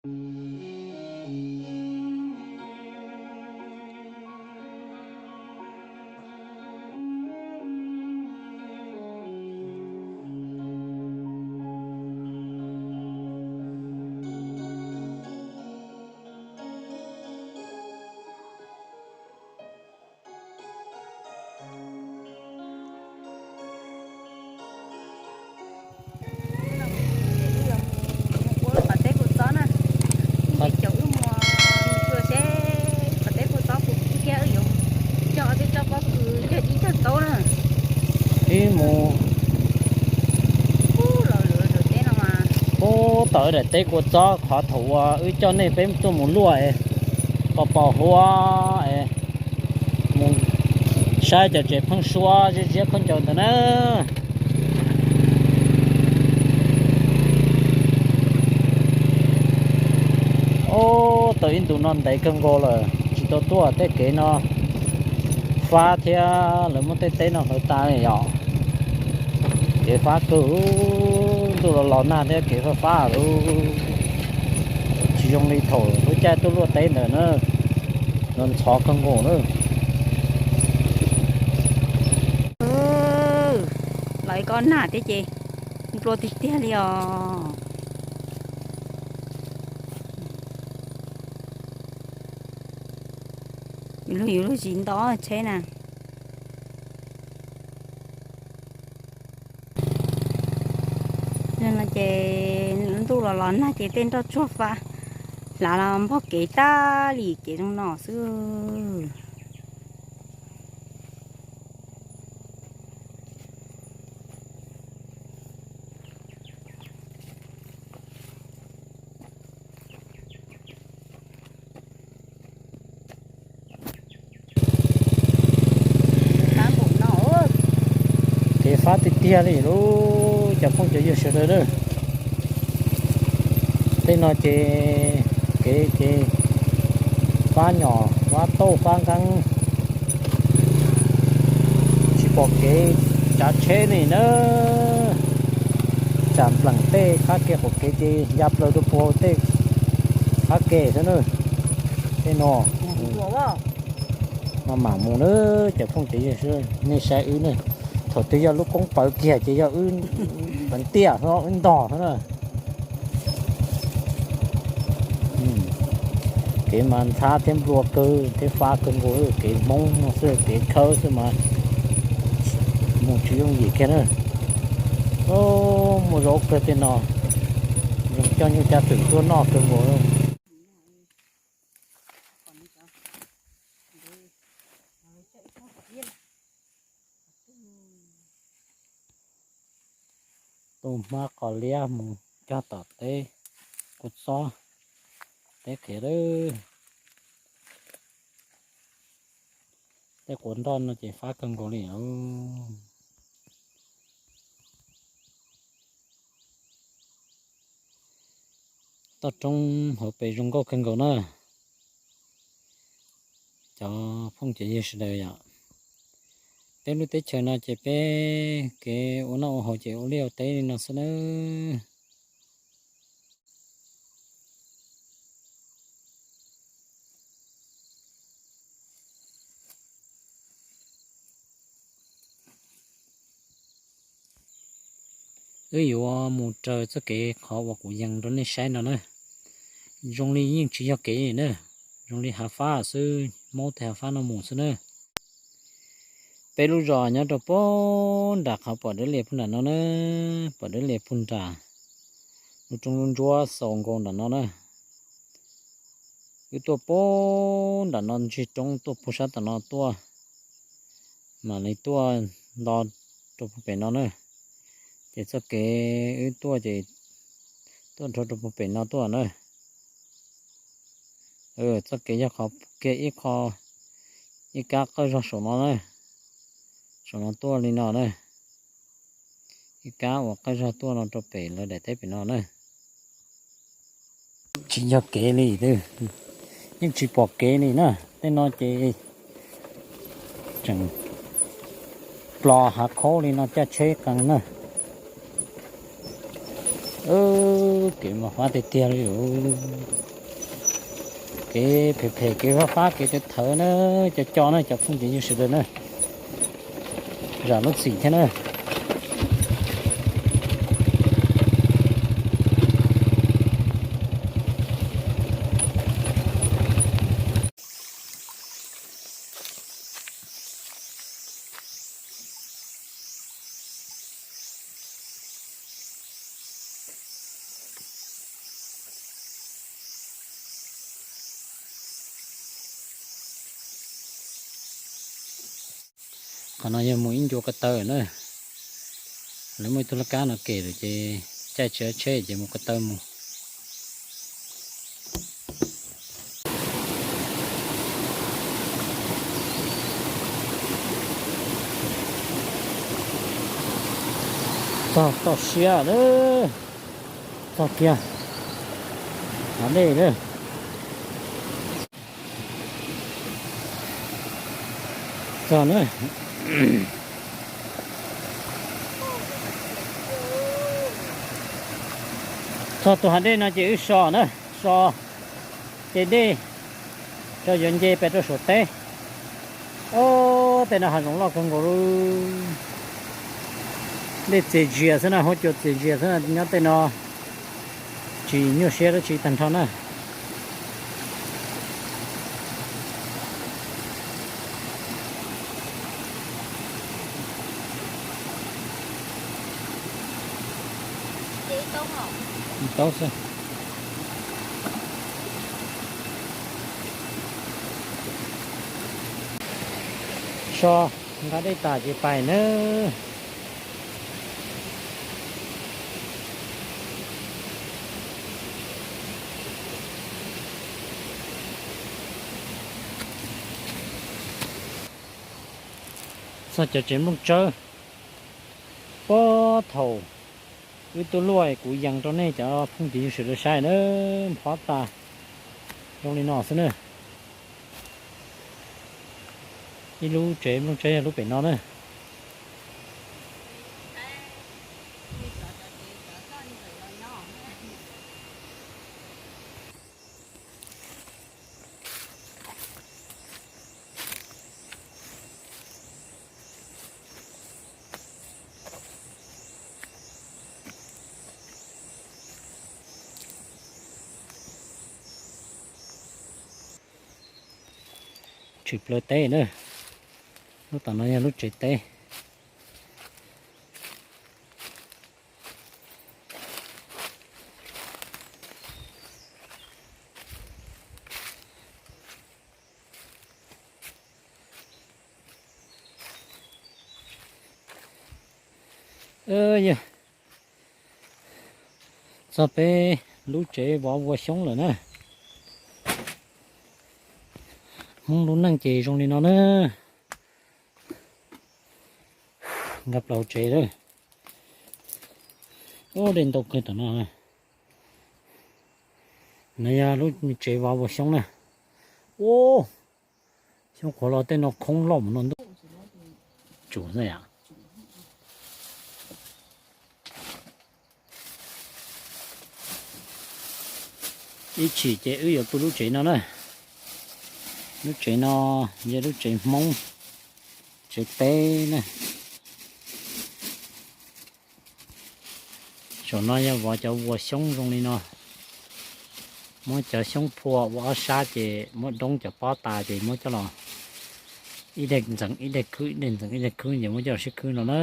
Ua qhov teb kua txob na, ib caum wb mus ua seb qhov teb kua txob puas kiag, wb yuav coj tej tsob pob kws yog ib tag ntaub na. Ib mus ub los lawm teb no mas, ub tau daim teb kua txob qhov thaum uas wb coj nej peb tuaj mus luaj es, pos pos huab es, mus saib cov tsev pheeb suab ziab ziab khaub ncaws ntawd na. Ub tau ib ntus no ntev kawg nkaus lawm tsis tau tuaj tej kev no fab thiab lawv muab tej teb no hlawv tas li yom. Kev fab kawg, ntuj los los nag thiab kev fab fab lawm, tsis zoo li thaum lub caij tuaj luaj teb ntawd na, los ntxhov kawg nkaus na. Los ib kob nag thiab ces nplua tiag tiag li os. Yus lub, yus lub zis nto tsheb na. No ces ntuj los los nag ces tej nroj tsuag fab hlav los npog kev tag li, kev zoo no xwb. Kev fab tiag tiag li lauj cov phooj cov ywg sawv daws na. Tej no ces kev ces fab nyom fab tauj fab nqeeb, tsis pom kev tsav tsheb li na. Tsam npleem tej qab ke qaum kev ces ya plaws rau puag tej qab ke xwb na. Tej no mas mam mus na cov phooj cov ywg, nej saib wb ne, thaum twg yog lub koob pawv kiag ces yog wb peev tiaj xwb, wb ntog xwb na. Kev mas ntxhab thiab nplua kawg thiab fab kawg nkaus, kev Hmoob no xwb, kev khawb xwb mas mus tsis yooj yim kiag na. Muaj zaub kawg tej no, zoo coj nyuj coj twm tuaj noj kawg nkaus. Tu hmab qos liab mus cog tom teb kua txob, teb qhiav lawm. Tej quav nroj no ces fab kawg nkaus li os. Toj roob hauv pes zoo nkauj kawg nkaus na. Cov phooj cov ywg sawv daws yom, peb lub teb chaws no ces peb kev ua noj ua haus ces ua liaj ua teb li no xwb nawb. Wb yuav mus raws txoj kev qhov uas kuv yees rau nej saib no na. Zoo li yeej tsis yog kev na, zoo li hav fab xwb, maub tej hav fab no mus xwb na. Peb lub zos nyob rau puag nram qhov pom dawb lias puag nram no na, pom dawb lias puag nram lub roob lub ntsuab xaus nkaus nram no na. Wb tuaj puag nram no ntsia roob tuaj puag sab tom no tuaj, mam li tuaj nto rau puag pem no na. Ces txoj kev wb tuaj ces tuaj nrho rau puag pem no tuaj na. Txoj kev yog qhov kiag ib qho, ib kab qawj zog saum no na, saum no tuaj li no na. Ib kab uas qawj zog tuaj no rau pem lawv daim teb pem no na. Tsis yog kev li, yeej tsis pom kev li na. Tej no ces tseem plos hav khaub li no caj tsheb qees na. Kev mos fab tiag tiag li. Kev phem phem, kev fab fab, kev tawv thawv na, cov co na, cov phooj ywg sawv daws na, zam lub txim thiab na. Qhov no yog mus ib ncua ko taw na. Lawv muaj ib tug laj kab no kem lawm ces caij tsis tsheb ces mus ko taw mus. Txog toj siab lawm. Txog kiag hav dej lawm. Txog na. Txog tus hav dej no ces wb so na, so ces dej tso yuav nce pem rau saum teb. Ob, tej no hav zoov loj kawg nkaus li. Dej txias zias xwb na, huab cua txias zias xwb na, nyob tej no tsis nyuaj siab dab tsi tag nrho na. Tau xwb. So nqa dej tas ces pais nawb. Txog cov tsev nplooj tsawb, puag thaum wb tuaj luaj kuv yees rau nej cov phooj ywg sawv daws saib na, nphob tas zoo li no xwb na. Ib lub tsev nplooj tsawb yog lub pem no na. Tshwm plaws teb na. Lub tom no yog lub tsev teb. Yog txog peb lub tsev vov vuas xyoob lawm na. Hmoob lub neej ces zoo li no na. Nkag plaws tsev lawm. Ub, dej ntau kawg tom no. No yog lub tsev vov vuas xyoob na. Ub, xyoob qhuav los tej no khoob loj mus no ntuj. Tsum na yom. Ib chim ces wb yuav pw lub tsev no na. Lub tsev no yog lub tsev Hmoob, tsev teb na. Saum no yog vov cov vuas xyoob zoo li no. Muab cov xyoob phua ua ob sab ces muab doob cov pob tas ces muab coj los ib daig ntxeev ib daig khwb, ib daig ntxeev ib daig khwb ces muab coj los sib khwb no na.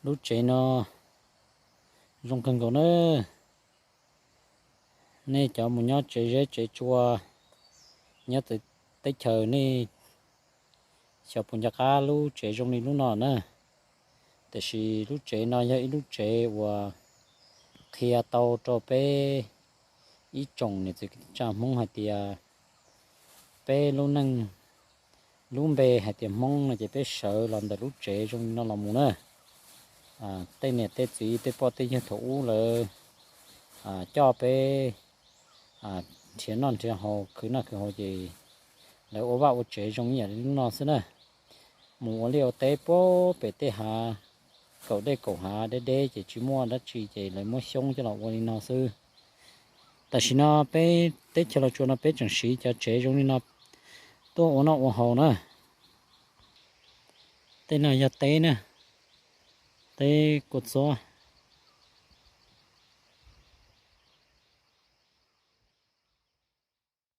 Lub tsev no zoo kawg nkaus na. Nej cov mus nyob tsev zeb tsev tsua, nyob teb chaws nej xyov puas nco qab lub tsev zoo li lub no na. Tiam sis lub tsev no yog ib lub tsev uas qhia tau rau peb ib tsoom niam txiv kwv tij neej tsa Hmoob hais tias peb lub neej, lub npe hais tias Hmoob no ces peb sawv los ntawm lub tsev zoo li no los mus na. Tej niam tej txiv tej poj tej yawg thaum ub lawv coj peb nrhiav noj nrhiav haus, khwv noj khwv haus ces lawv ua vaj ua tsev zoo ib yam li lub no xwb na. Mus ua liaj ua teb puag pem tej hav, kaum dej kaum hav deb deb ces tsis muaj dab tsi ces lawv muab xyoob coj los ua li no xwb. Tam sim no peb teb chaws Los Tsuas no peb tseem siv cov tsev zoo li no tuaj ua noj ua haus na. Tej no yog teb na, teb kua txob.